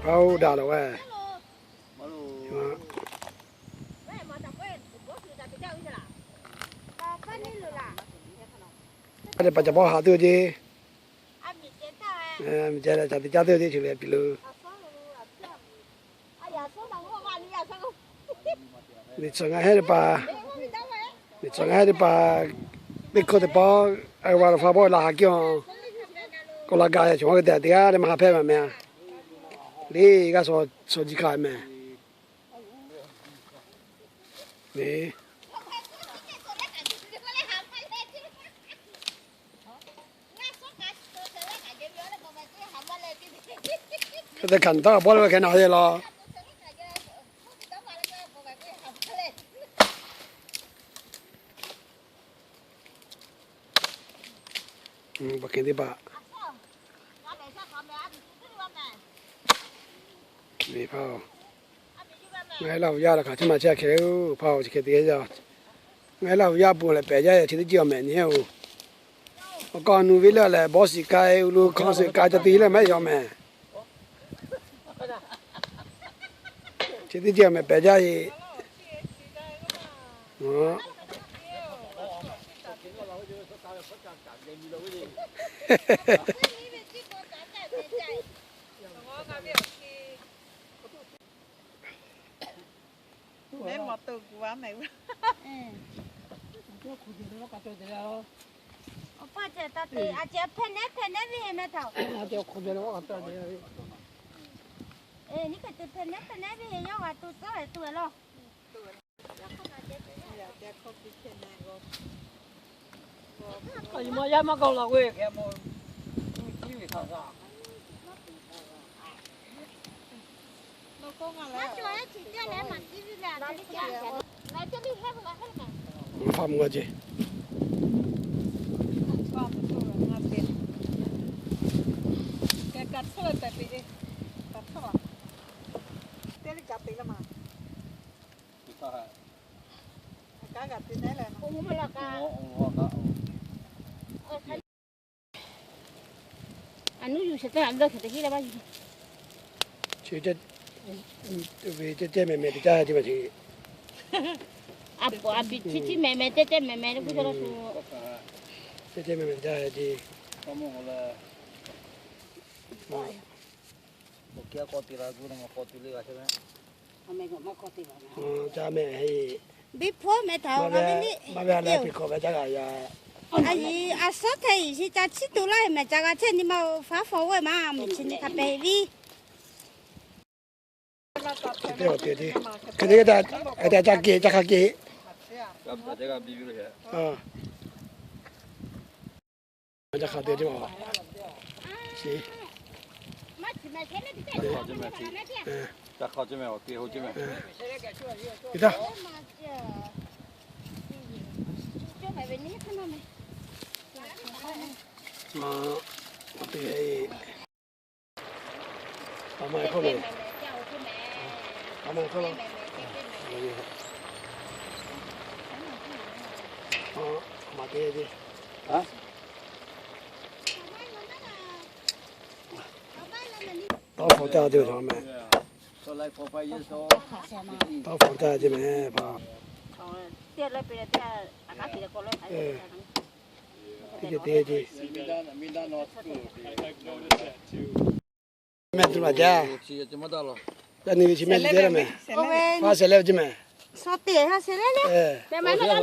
Hpaˇ oˇ daꞈ lawˬ ve. Teˇ pa caˍ pawˇ haꞈ tuˬ ce. Miˬ ceh leh caˍ teˇ caˇ teˇ ce chi leh piˬ lo. Miˬ tcuh ngaˬ heˆ teˇ pa, miˬ tcuh ngaˬ heˆ teˇ pa, teˇ hkawˇ teˇ pawˆ, a va la hpa pawˆ la ha kiˇ a, k'awꞈ la gaˬ yaꞈ chaw ma ve tehꞈ teˇ g'aˇ leh maˇ ha hpehˇ ma meh a. Liˇ g'aˇ shaw shaw jiˇ hkanˍ meh. Hk'e te hkanˍ taˇ bawˇ leh ve hk'e na yehˬ law. Bawˬ hk'e teˇ hpaˍ ve hpaˇ-oˬ, ngaˬ hui Laˇ huˍ yaˇ la hk'aˬ chi ma chehˇ hkeh-oˬ hpaˇ-oˬ, chi hk'e te yaˇ. Ngaˬ hui Laˇ huˍ yaˇ pon leh pehˬ jaˇ yaꞈ chi teˇ ceuˬ awˬ mehˍ nyi-oˬ. Awˬ kawˇ nu venˇ leuˆ leh bawˇ shiˍ k'ai, u lu hkawˇ shiˍ k'ai ca te leh mehˉ yaw mehˍ. Chi teˇ ceuˬ awˬ mehˍ pehˬ jaˇ e. Awˬ pa ceh taˇ te, a ceh hpehꞈ nehˉ hpehꞈ nehˉ ve meh htaꞈ. Nyi hk'e te hpehꞈ nehˉ hpehꞈ nehˉ ve yawˇ g'a to tcuhˉ leh to lawˇ. Yaˇ maˇ gaˬ la ve hk'e mawˬ, hpa mvuh a ce. A nuˇ yuˬ sheˍ teˇ g'aˇ leuˆ hk'e te hiˉ leh maˇ yuˬ. Chi ve ceh ceh mehˍ mehˍ te caˇ ce ma ce. A poˍ a piˍ chi chi mehˍ mehˍ ceh ceh mehˍ mehˍ le k'oˆ ce la shu. Ceh ceh mehˍ mehˍ te caˇ ce. K'awꞈ kehˉ k'awꞈ te la gu na ma k'awꞈ te le g'a chehˇ ve. Ca mehˍ he. Biˇ hpawˇ meh htaꞈ maˇ ve a leh piˇ hk'awꞈ ve caˇ g'a ya. A yiˍ a suhˉ htaꞈ yiˍ shi ca chiˇ tuˬ laˇ mehˍ ca g'a chehˇ nyi ma-oˬ, faˉ fawˬ g'awˇ maˇ miˬ chi nyi hk'a pehˍ viˉ. Hk'e te ca ke ca hk'a ke. Ca hk'a te ce ma. Shi. Ca hk'a ce meh, awˬ te ho ce meh. Iˉ taˇ. Awˬ te. Tawˇ hpawnˬ caˇ ce meh. Tawˇ hpawnˬ caˇ ce meh hpaˇ. Teˇ ceuˬ te ce. Mehˆ tuˬ ma jaˇ. Yaˇ nyi ve chi mehˆ tuˬ jaˇ meh. Hpaˇ shehˍ leh ve ce meh. Shaw teꞈ ha shehˍ leh le. Mehˍ ma ma yaˇ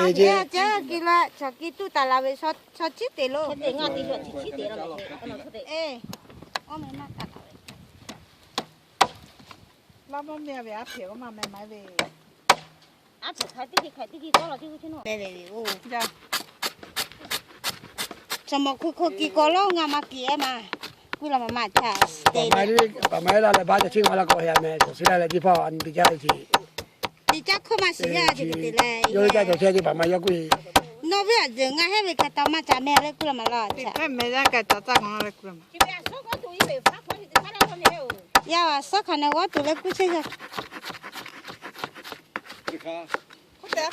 nyi ve chaw kiˇ la chaw kiˇ tuˬ taˍ la ve, chaw chiˉ teꞈ lo. Ngaˬ te chaw chi chiˉ teꞈ la. Awˬ meh maˇ taˍ la ve. Laˇ mawˇ meh ve aˉ hpehꞈ k'o maˇ meh maˍ ve. Aˉ hpehꞈ hk'ai teˇ hk'e hk'ai teˇ hk'e k'awˇ la teˇ g'uˇ chi nawˬ. Chaw mawˬ hkui hk'o kiˬ k'awꞈ lawˇ ngaˬ maˇ kiˬ e maˇ. Kuˇ la maˍ maˇ ca. Baˬ maˇ heˆ laˇ leh baˆ ca chiˇ k'awꞈ la k'awꞈ heh meh, cawˬ suh laˇ leh teˇ hpaˍ a nyi teˇ jaˇ ve ce. Teˇ caˇ hk'oˆ maˇ shiˍ yaˇ ce te leh. Yawˇ hui caˇ cawˬ chehˇ ce baˬ maˇ yawˇ kuˇ e. Nawˬ ve a jeuˬ ngaˬ heˆ ve hk'e taw maˇ ca meh leh kuˇ la maˍ laˇ. Yaˇ a suhˉ hk'aˬ nawˬ g'awˇ tuˬ leh kuˇ chehˇ yaˇ. Aˉ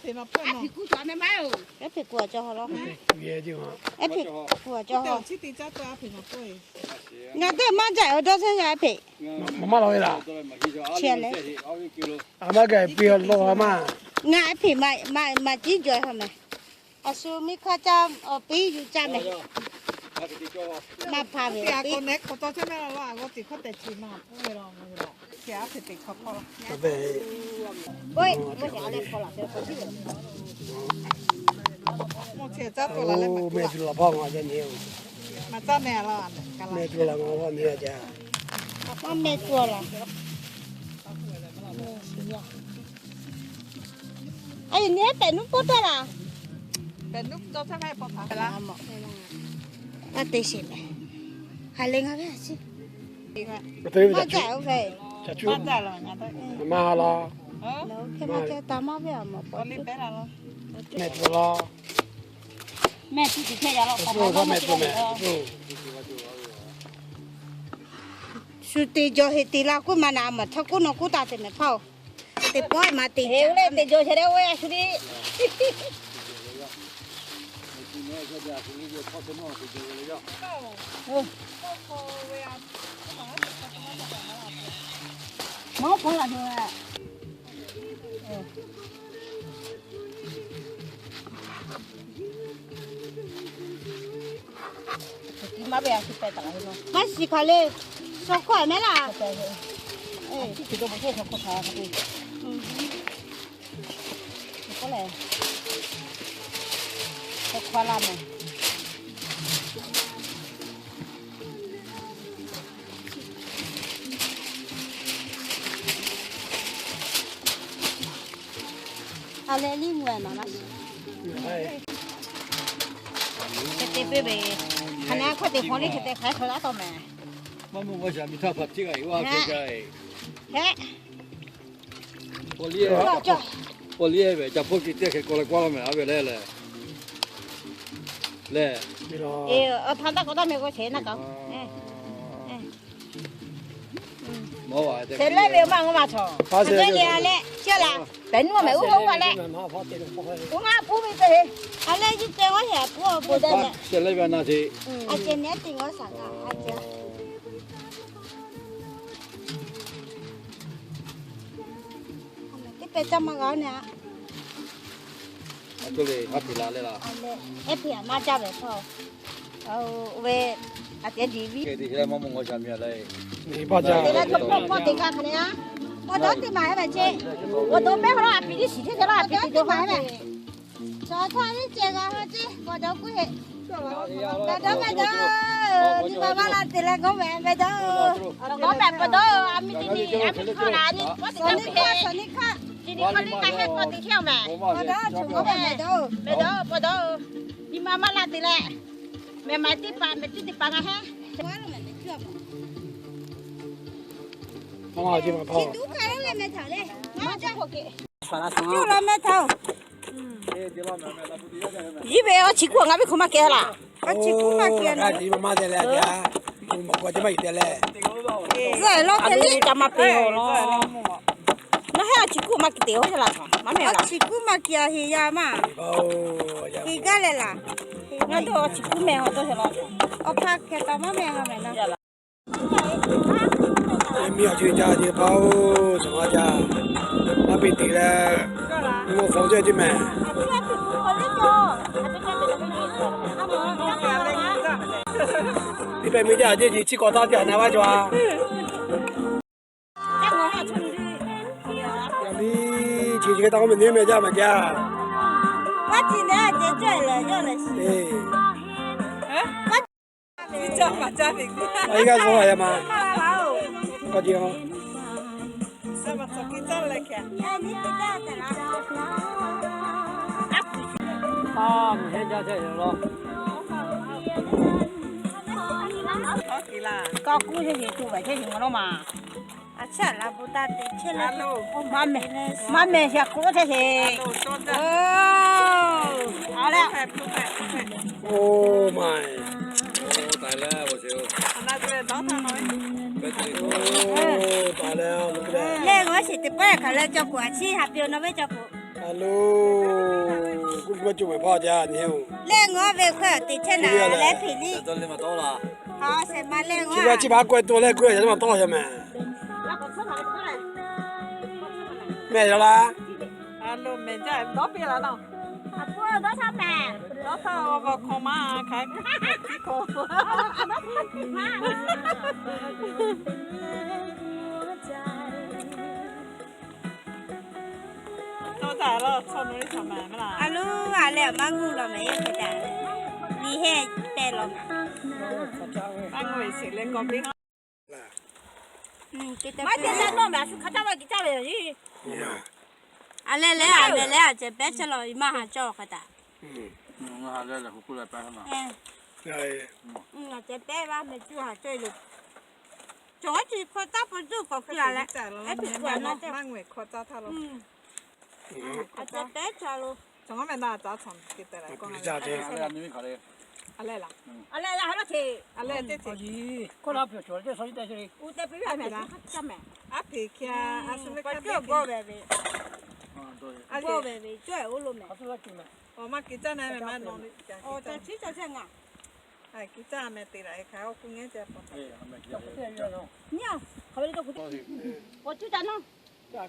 hpeꞈ kuˬ a cawˬ ha lo. Aˉ hpeꞈ kuˬ a cawˬ ha. Ngaˬ teˇ maˇ jaˇ awˬ dawˇ chehˇ yaˇ aˉ hpeꞈ. Maˇ maˇ laˬ ve laˬ. Chi leh, a maˇ gaˬ piˇ law ha maˇ. Ngaˬ aˉ hpeꞈ maˇ ciˉ jawˬ ha mehˍ. A shu miˇ hk'aˇ caˇ awˬ piˉ yuˬ caˇ mehˍ. Maˇ hpa ve. Mehˆ tuˬ laˬ hpawˇ ngaˬ jaˇ nyi-oˬ. Mehˆ tuˬ laˬ ngaˬ hpawˇ nyi-a jaˇ. Maˇ mehˆ tuˬ laˬ. A yehˬ nyi pehꞈ nuˇ pawˆ taˇ laˬ. Taˇ te sheˍ mehˍ. Haꞈ leh ngaˬ ve a ciˉ. Maˇ jaˇ oˇ ve. Maˇ la. Hk'e maˇ hk'e taˍ maˇ ve a mawˬ pawˆ. Mehˆ tuˬ laˬ. Mehˆ tuˬ tuˬ hk'e yaꞈ la. Shu te jaw heˍ te la k'oˆ ma na maˬ htaˇ k'oˆ nawˬ k'oˆ taˍ te mehˍ hpaˇ-oˬ. Teˇ pawˆ maˇ te. Te jaw sheˍ leh oˇ a shu le. Maˇ hpaw laˬ tuˬ. Maˇ shiˍ hk'aˬ le. Shaw hkawˇ mehˍ laˇ. K'oˆ leh, shaw hkawˇ laˇ mehˍ. A leh liˇ mvuh-e maˍ maˇ shiˍ. Hk'e te piˇ ve, hk'aˬ na hkawˇ te hpaw liˇ hk'e te hk'aˬ hk'e laˇ taw mehˍ. Maˇ mvuh ngaw shaˍ miˬ htaˇ hpaˍ htiˇ g'a-e vaˇ hk'e gaˇ-e. Hehˆ. Paw liˇ-e ve, ca hpawˇ ki teˇ hk'e k'aw leh k'oˆ laˇ mehˍ a ve lehˬ lehˬ. Lehˬ. Awˬ htaˇ taˇ k'awꞈ taˇ mehˍ k'o sheˍ naˇ kaꞈ. Sheˍ leh ve maˇ ngawˬ maˇ chaw. Leh leh, chi laˬ, pehꞈ nuˇ mehˍ uˉ hawˉ maˇ leh. Uˉ maˇ puˇ ve te. A leh yawˇ te g'awˇ heˍ a puˇ awˬ bon daꞈ leh. Sheˍ leh ve a na te. A ceh nehˉ te g'awˇ shaˍ kaꞈ a ceh. Teˇ pehˍ caˇ maˇ g'a-o ne a. Ehˉ hpeꞈ a maˇ jaˇ ve hpawˇ. Oˇ ve, a tiꞈ diˍ viˉ. Te leh hpawˇ hpawˇ teˇ g'aˇ hk'a leh a. Awˬ dawˇ teˇ maˬ heˆ ve ce. Awˬ dawˇ mehˉ hk'aw lo a piˍ tiˉ shiˍ chehˇ chehˇ laˇ, a piˍ tiˉ dawˇ maˬ heˆ ve. Chaw htaˇ iˉ ceh g'a ha ce, paw dawˇ kuˇ heˆ. Mehˬ dawˇ, mehˬ dawˇ. Nyi ma maˇ la te leh g'awˇ mehˬ, mehˬ dawˇ. G'awˇ mehˬ paw dawˇ, a miˬ te nyi, a miˬ hk'aˇ la nyi, paw te ca ve heˆ. Chi nyi hk'aˇ liˇ ka heˆ paw te chehˇ mehˬ. Paw dawˇ, mehˬ dawˇ, paw dawˇ. Nyi ma maˇ la te leh, mehˬ maˬ teˇ hpaˍ, mehˬ teˇ teˇ hpaˍ ngaˬ heˆ. Chi tuˉ hk'aˇ leh mehˬ htaꞈ le. Maˇ jaˇ. Cuˇ la mehˬ htaꞈ-oˬ. Yiˉ ve awˬ chi kuˇ ngaˬ viˉ hk'oˆ maˇ kehˬ laˬ. Awˬ chi kuˇ maˇ kehˬ laˬ. Maˇ te leh, maˇ te leh. Zuhˇ lawˇ hk'e le ca maˇ te-oˬ law. Nawˬ heˉ awˬ chi kuˇ maˇ kehˬ te-oˬ laˬ. Maˇ mehˬ laˬ. Awˬ chi kuˇ maˇ kehˬ heˍ yaˇ maˇ. Heˍ gaˇ leh laˬ. Ngaˬ dawˇ awˬ chi kuˇ mehˬ awˬ dawˇ heˍ laˬ. Awˬ hk'aˇ hkeh taˍ maˇ mehˬ laˬ mehˬ naˇ. Miˇ awˬ ceuˬ ca ce hpaˇ-oˬ, caˬ maˇ ca. Maˇ piˇ te leh, mvuhˇ hpawˇ ceh ce mehˬ. Teˇ pehˍ miˇ jaˇ ce, ciˉ k'awꞈ htaˇ te a na vaˇ cawˬ-a. Yaꞈ nyi chi chi hk'e taˇ k'oˆ mehˬ, neˇ mehˬ jaˇ maˬ jaˇ. A, iˉ g'aˇ zuhˇ a yaˇ ma. K'awꞈ ce-o. K'awꞈ kuˇ chehˇ sheˍ, tuˬ vehˬ chehˇ sheˍ ngaˬ nawˉ ma. Maˇ mehˬ, maˇ mehˬ shaˍ k'oˆ chehˇ sheˍ. Oˇ, a leh. Oˇ maˬ. Oˇ, taiˍ leh, oˇ, taiˍ leh. Leh g'awˇ sheˍ teˇ pawˆ hk'aˬ leh cawˬ k'oˍ a ciˉ ha piˇ-oˬ nawˬ ve cawˬ k'oˍ. Alo, kuˇ kiˇ maˇ cuˇ mehˍ hpawˇ jaˇ nyi oˬ. Lehˇ ngawˉ ve hk'e teˇ chehˇ naˍ leh hpeꞈ liˇ. Chi ma k'oˆ e to lehˇ kuˇ a yaꞈ maˇ tawˇ yaꞈ mehˍ. Mehˆ yaw laˇ. Alo, mehˍ jaˇ dawˇ piˇ la nawˬ. A pu dawˇ htaˇ mehˍ. Dawˇ htaˇ awˬ hk'aw ma hk'a tiˉ hk'aw. Alo, a leh maˇ nguˇ lawˬ mehˍ, yehˇ hk'e taˍ. Liꞈ hehˆ pehˇ lawˬ mehˍ. Maˇ te leh nawˬ mehˍ, a shu hk'a caˇ ve, a shu hk'a caˇ ve yoˬ. A leh leh, a leh leh, a ceh pehˉ chehˇ lawˬ, maˇ haꞈ cawˇ hk'a taˍ. A ceh pehˉ vaˇ meh cuˇ haꞈ cawˇ e loˬ. Cawˬ a ci hk'aw taˇ pa zuˇ k'awꞈ hkui a leh, ehˉ hpeꞈ k'awꞈ nawˉ cawˇ. A ceh pehˉ ca lo. Aˉ hpeꞈ hkiˇ a, a shu ve kaˇ teˇ g'aˇ ve, g'aˇ ve ve cawˇ e oˇ lo mehˍ. Awˬ, maˇ keu caˇ na mehˍ, maˇ nawˬ le. Awˬ, ca chiˉ ca chehˇ ngaˬ. Keu caˇ mehˍ te laˬ hk'a k'oˆ nyi a, hk'aˬ ve le tawˇ k'oˍ, awˬ cuˇ caˇ nawˇ. Mehˍ jaˇ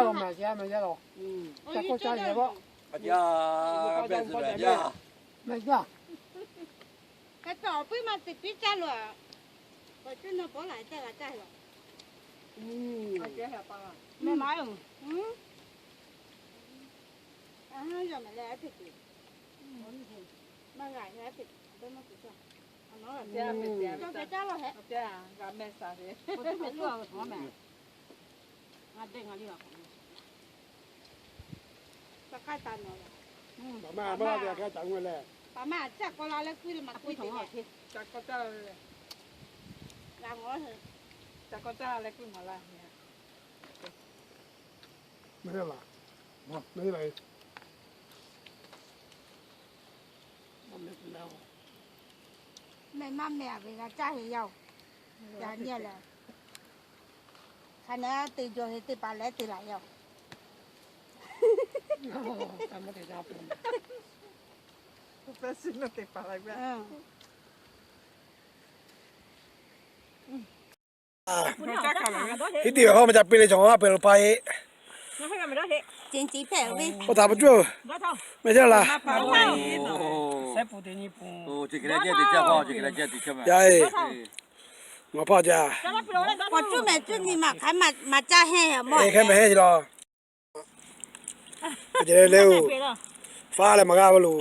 lawˬ, mehˍ jaˇ, mehˍ jaˇ lawˬ. Ca k'oˆ caˇ yehˬ vaˇ. Mehˍ jaˇ. Hk'e te awˬ puiˉ maˇ teꞈ piˉ caˇ lo a. Awˬ cuˇ nawˇ pawˆ laˬ caˇ g'a caˇ lawˬ. Mehˍ ma yoˬ. Yawˇ mehˍ leh a hpeꞈ tuˬ, maˇ g'a a hpeꞈ tuˬ, a maˇ tuˬ caˇ. Awˬ nawˉ g'a caˇ lawˬ hehꞈ. G'a mehˍ sa ve. Awˬ cuˇ mehˍ cuˇ a ve hk'aˬ ma mehˍ. Ngaˬ dehˆ ngaˬ liˇ g'a k'oˍ. Ca k'ai taˍ nawˬ. Paˍ maˇ maˇ g'a ve a k'ai taˍ ve lehˬ. Paˍ maˇ caˇ k'aw la leh kuiˇ le maˇ kuiˇ te. Ca k'aw caˇ la ve lehˬ. G'a ngawˬ. Ca k'aw caˇ la leh kuiˇ maˍ la. Mehˍ laˬ. Mehˍ laˬ. Mehˍ maˇ mehˍ a ve g'a caˇ heˆ yaˇ oˬ. Yaꞈ nyi lehˬ, hk'a naˉ te jaw heˆ teˇ hpaˍ leh te laˬ yaˇ oˬ. Hiˉ teˇ hpaˍ hk'aˇ maˇ ca piˇ leh cawˬ a peuˬ lo pa e. Oˇ htaꞈ pa cuˇ, mehˍ jaˇ laˬ. Yaˇ e, ngaˬ hpawˇ jaˇ. Awˬ cuˇ mehˍ cuˇ nyi maˇ hk'aˬ maˇ caˇ heˆ mawˇ. Hk'e hk'e mehˍ heˆ lawˬ. Leh oˬ, faˉ leh maˇ g'a ve loˬ.